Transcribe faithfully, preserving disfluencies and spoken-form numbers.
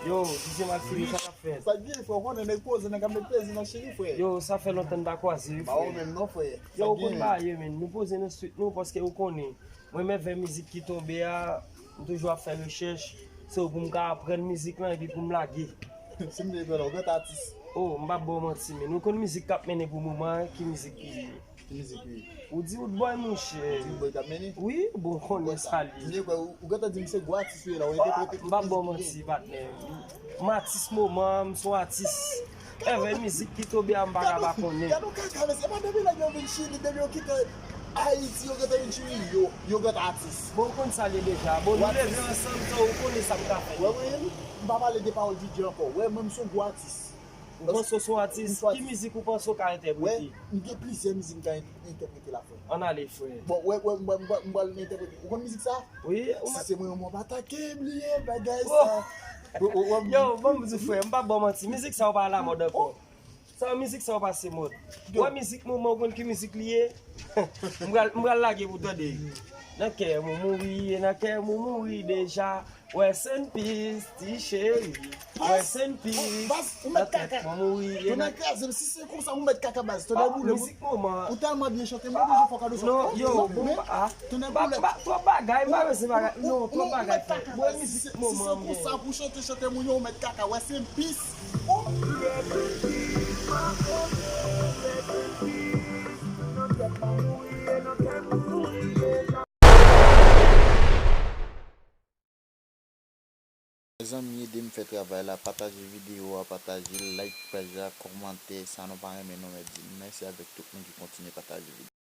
Yo, D J Maxime, sa k ap fèt? Sa k gen, frè, ou konnen nèg poze, nèg ap met plezi nan cheri, frè. Yo, sa fè lontan n pa kwaze, wi, frè. Ba ou menm non, frè. Yo, ou konn bagay yo, men, nou poze nan street nou, paske ou konnen. Mwen menm, vè mizik ki tonbe a, m toujou ap fè rechèch. Se pou m ka aprann mizik lan epi pou m lage. Si m te jwenn ou, ou grann atis. Oh, m p ap ba w manti, men. Ou konn mizik k ap mennen pou moman an, ki mizik li ye? Ki mizik li ye? Ou di Roodboy, monchè. Ou di Roodboy k ap mennen? Wi, bon, konnen sa li ye. M te kwè ou, ou gentan di m se gwo atis ou ye la, ou entèprete tout mizik li gen. M p ap ba w manti, patnè. M atis moman an, m se yon atis. Evè mizik ki tonbe a, m pa ka pa konnen. Gad yon kaka, mesye. E pa depi lè yo vin Chili, depi yo kite Ayiti, yo gentan vin Chili, yo, yo gentan atis. Bon, ou konn sa l ye deja. Bon, nou leve ansanm, so ou konnen sa m ka fè. Wè, mwen, m pa pale de pawòl D J ankò. Wè, mwen, m se yon gwo atis. Ou panse w se yon atis? Ki mizik ou panse w ka entèprete? Wè, m gen plizyè mizik m ka en-, entèprete la, frè. Ann ale, frè. Bon, wè, wè, m pral, m pral, m pral entèprete. Ou konn mizik sa? Wi, ou... Si se mwen, mwen pa ta ke bliye bagay sa. Yo, ban m di w, frè, m p ap ba w manti. Mizik sa yo pa alamòd ankò. Sa yo, mizik sa yo pase mòd. Ou wè mizik moman, ou konn ki mizik li ye? M pral, m pral lage pou w tande. Nan kè m ou mouri, e nan kè m ou mouri deja. Rest in peace, ti cheri. Rest in peace. Baz, ou mèt kaka. Nan tèt mwen mouri, e nan... Tonnè kraze m, si se konsa ou mèt kaka, baz, tonnè boule m. Mizik moman. Ou tèlman byen chante, m pa bezwen fè w kado sa. Non, yo, bon, ah. Tonnè boule m. Twòp bagay, m pa bezwen bagay. Non, twòp bagay, frè. Bon, mizik moman. Si se konsa pou chante, chante moun yo, ou mèt kaka. Rest in peace. Mezanmi, ede m fè travay la, pataje videyo a, pataje l, like paj la, kòmante, sa nou pa renmen nou mèt di m. Mèsi avèk tout moun ki kontinye pataje videyo.